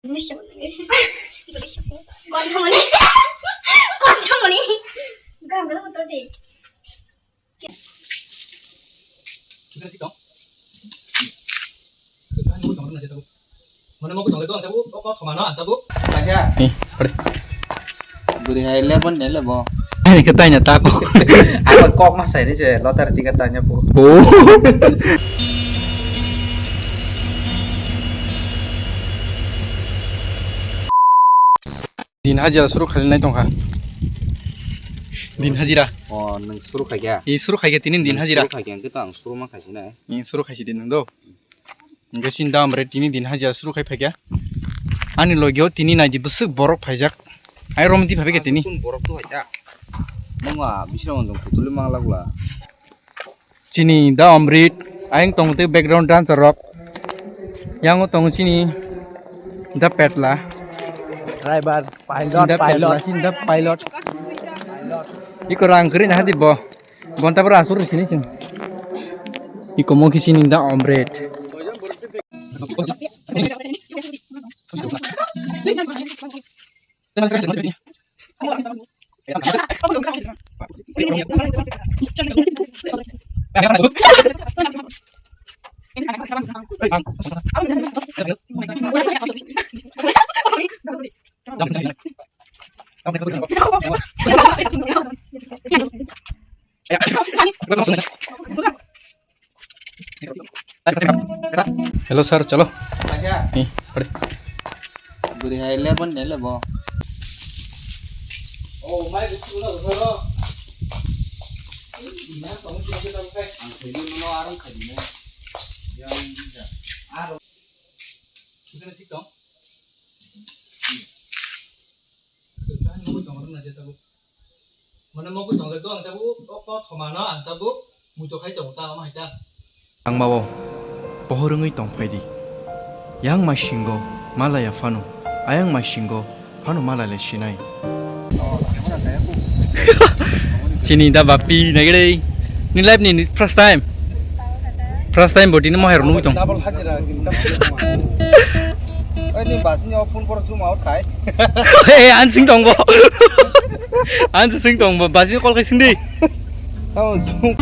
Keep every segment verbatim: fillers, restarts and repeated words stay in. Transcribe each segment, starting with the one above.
Konthamani. Konthamani. Gam gam motor di. Mane mo tong le ko ang tabu, o ko thoma no ang tabu. Paja. Eh, pare. Buri hai le bon ne le bo. Ani ka tanya ta ko. Ako kok ma sai ni je, lotar tika tanya po. Oh. Din hajira suru khali nai tongkha. Din hajira. O, nung suru khaikya? I suru khaikya tini din hajira. Suru khaikya, ang kito ang suru ma khaisi nai. I suru khaisi din do. Hingke chini da ombre tini din hajira suru khai phaikya. Ani logio tini naidi bwswk borok phaijak. Ai rom di phaikya tini. Kun borok tu haikya. Nungwa bisra mong jong putuli mang lagula. Chini da omrit ayang tong te background dancer rok. Yango tong chini da petla. Driver, pilot, da petla, pilot. Chini da pilot. Iko rang kri na hadi bo. Bonta bra asur sini sini. Iko mo kisi ninda omelet. Hello sir, chalo. Acha. Ni, pare. Buri hai le bon ne le bo. Oh, mai bitu na sir. Ina tong sir ke tong kai. Ang sini no arang kai ne. Yang ja. Aro. Kita ni tong. Mane mokol tong le ko ang tabuk, o ko thoma no ang tabuk, muitok khai tongo ta, omo hai ta. Ang mao pohor wngwi tong phai di. Yang mai singo malaya phano, ayang mai singo phano malai lai sinai. Chini da bapi nagre ni life ni first time. First time body ni mohai rok nugwi tong. Double hajira gini double. Oi ni basi ni phone koro zoom out khai. Hey, ansing tong bo. Ansing tong bo, basi call khai sing di. Tamo zoom.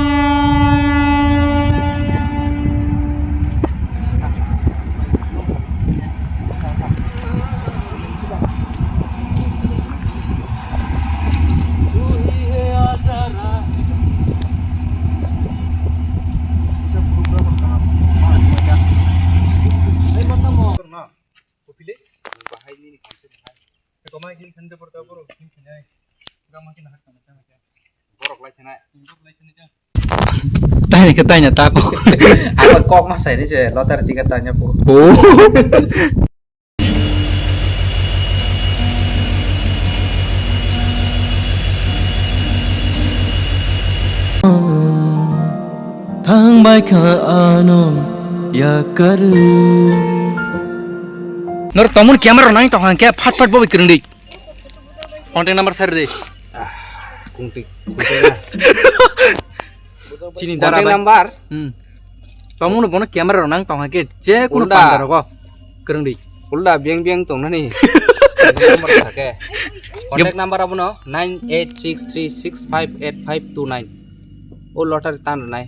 Taini khe taina ta ko. Ako kok ma sai ni je lotar tika tanya po. Oh. Thang bai kha ano yakar. Norok tongmani camera rok nang tong hang khe phat phat bo bai kwrwng di. Contact number sari de. Kungti. Chini dara bai. Contact number. Hmm. Tongmani bono camera rok nang tong hang khe je kuno panda rogo kwrwng di. Ulda biang biang tong nani. Number thake. Contact number abono nine eight six three six five eight five two nine. O lottery tan rwnai.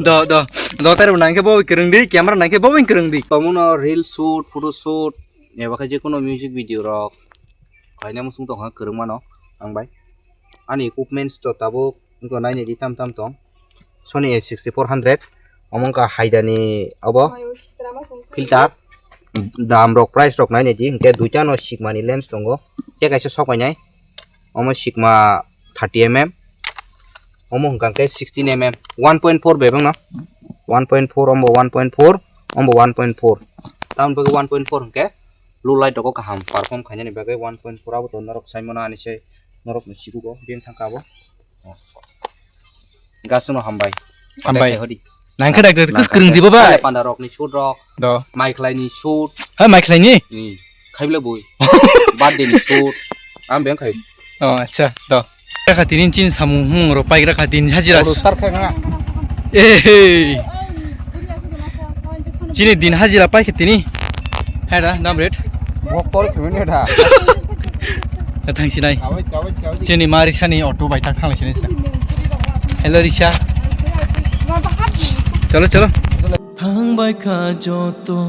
Do do. Lottery nang khe bo kwrwng di, camera nang khe bo kwrwng di. Tongmani reel shoot, photo shoot, eba khe je kuno music video rok. Khaina muchung tong kha kwrwngmano ang bai. Ani equipments to tabuk wngkha nainai di tam tam tong. Sony A sixty four hundred, omo wngkha haidani obo filter. Dam rok price rok nainai di, hinkhe duita no Sigma ni lens tongo, tei kaisa sok painai, omo Sigma thirty M M, omo hwnkha khe sixteen M M, one point four bebak no, one point four ombo one point four, ombo one point four, tamoni bagwi one point four hinkhe. Blue light rok kaham perform khainani bagwi one point four abo to norok sai mano ani se norok ni sikugo beng thangka abo. Gasno hambai. Hambai. Hodi. Nangkhe dak kus kwrwng di baba. Panda rok ni shoot rok. Do. Mai khlai ni shoot. Ha mai khlai ni? Ni. Khaible bui. Birthday ni shoot. Am beng khai. Oh acha. Do. Kha tini chin samung humung ro pai kha din hajira. Star kha nga. Eh. Chini din hajira pai kha tini. Hera, nam ret. Bokol kemene da. Thang sinai. Kawai, kawai, kawai. Chini ma Risa ni auto bai tak thang sinai sa. Hello Risa. Chalo, chalo. Thang bai kha joto.